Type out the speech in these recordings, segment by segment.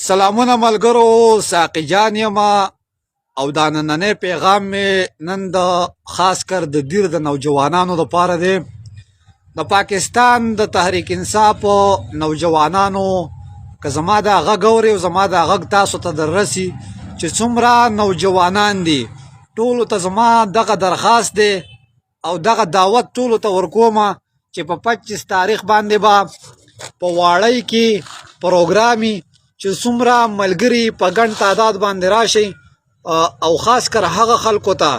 سلامونه ملګرو، ساقي جان یم او دا نننی پیغام مې نن د خاص کر د دیر د نوجوانانو لپاره دی. د پاکستان د تحریک انصاف نوجوانانو، که زما دا غږ اورئ او زما دا غږ تاسو ته در رسي، چې څومره نوجوانان دي، ټولو ته زما دغه درخواست دی او دغه دعوت ټولو ته ورکوم چې په 25 تاریخ باندې به په واړی کې پروګرامي، چې څومره ملګري په ګڼ تعداد باندې راشي، او خاص کر هغه خلکو ته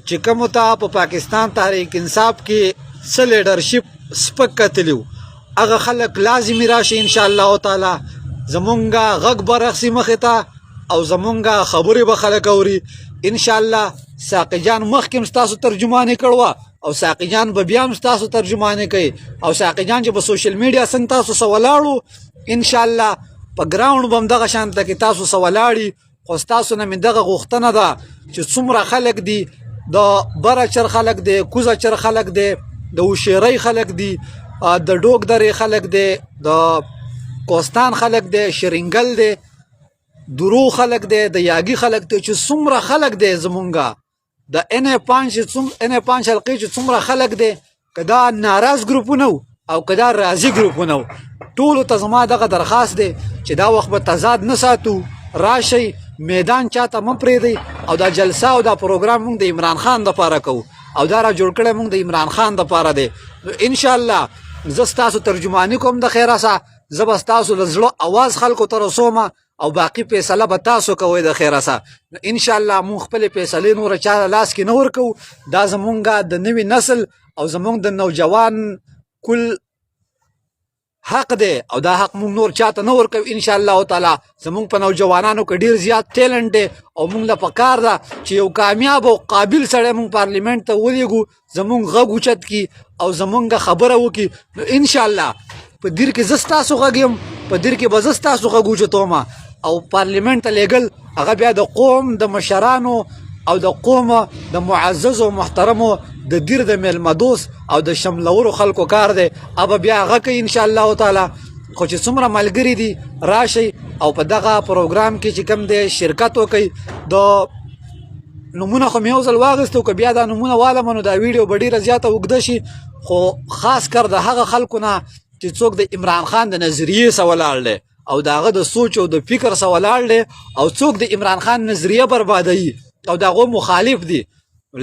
چې کوم ته په پاکستان تحریک انصاف کې څه لیډرشپ سپک کتلیو، هغه خلک لازمي راشي. ان شاء الله تعالی زمونږه غږ به رخصي مخې ته او زمونږه خبرې به خلک اوري ان شاء الله. ساقي جان مخکې هم ستاسو ترجماني کړوه او ساقي جان به بیا هم ستاسو ترجماني کوي، او ساقي جان چې په سوشل میډیا څنګه تاسو سره ولاړو، ان شاء الله په ګراوند به هم دغه شان ته کې تاسو سره ولاړي. خو ستاسو نه مې دغه غوښتنه ده چې څومره خلک دي، د بره چر خلک دی، کوزه چر خلک دی، د وشیرۍ خلک دي، د ډوک درې خلک دی، د کوستان خلک دی، شرنګل دی، درو خلک دی، د یاګي خلک دی، چې څومره خلک دی زمونږه د ان ای 5 چې څوم ان ای 5 حلقې چې څومره خلک دی، که دا ناراض ګروپونه او که دا راضي ګروپونه، ټولو ته زما دغه درخواست دی چې دا وخت به تضاد نه ساتو. راشئ، میدان چاته مه پرېږدئ. او دا جلسه او دا پروګرام موږ د عمران خان دپاره کوو او دا را جوړ کړی موږ د عمران خان دپاره دی. نو انشاءالله زه ستاسو ترجماني کوم د خیره سه، زه به ستاسو له زړه اواز خلکو ته رسوم او باقی فیصله به تاسو کوئ د خیره سه. نو ان شاء الله مونږ خپل فیصلې نور چا لاس کې نه ورکو. دا زمونږ د نوي نسل او زمونږ د نوجوان کل حق دی او دا حق مونږ نور چاته نه ورکو ان شاء الله تعالی. زمونږ په نوجوانانو کې ډیر زیات ټیلنټ دی او مونږ له پکار ده چې یو کامیاب او قابل سړی مونږ پارلیمنت ته ولیږو، زمونږ غږ اوچت کی او زمونږ خبره وکي. نو ان شاء الله په دیر کې زه ستاسو غږ یم، په دیر کې به زه ستاسو غږ اوچتوم او پارلیمنت ته لېږل هغه بیا د قوم د مشرانو او د قوم د معزز او محترمو د دیر د میلمه دوست او د شملورو خلکو کار دی، ابه بیا هغه کوي ان شاء الله تعالی. خو چې څومره ملګري دي، راشئ او په دغه پروګرام کې چې کوم دی شرکت وکړئ. د نمونه خو مې یو ځل واغستو، که بیا دا نمونه والم نو دا ویډیو به ډیره زیاته اوږده شي. خو خاص کر د هغه خلکو نه چې څوک د عمران خان د نظریې سره ولاړ دی او د هغه د سوچ او د فکر سره ولاړ دی او څوک د عمران خان نظریه بربادوي او د هغو مخالف دي،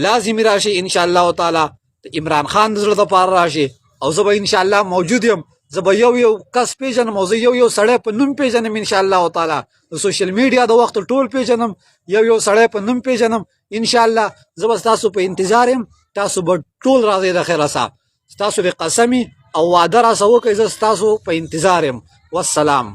لازم راشي ان شاء الله تعالی، د عمران خان د زړه لپاره راشي. او زه به ان شاء الله موجود یم، زه به یو یو کس پیژنم او زه یو یو سړی په نوم پیژنم ان شاء الله تعالی. د سوشل میډیا د وخت ټول پیژنم، یو یو سړی په نوم پیژنم ان شاء الله. زه به ستاسو په انتظار یم، تاسو به ټول راځئ د خیره سره. ستاسو به قسمي او وعده راسره وکړئ، زه ستاسو په انتظار یم. والسلام.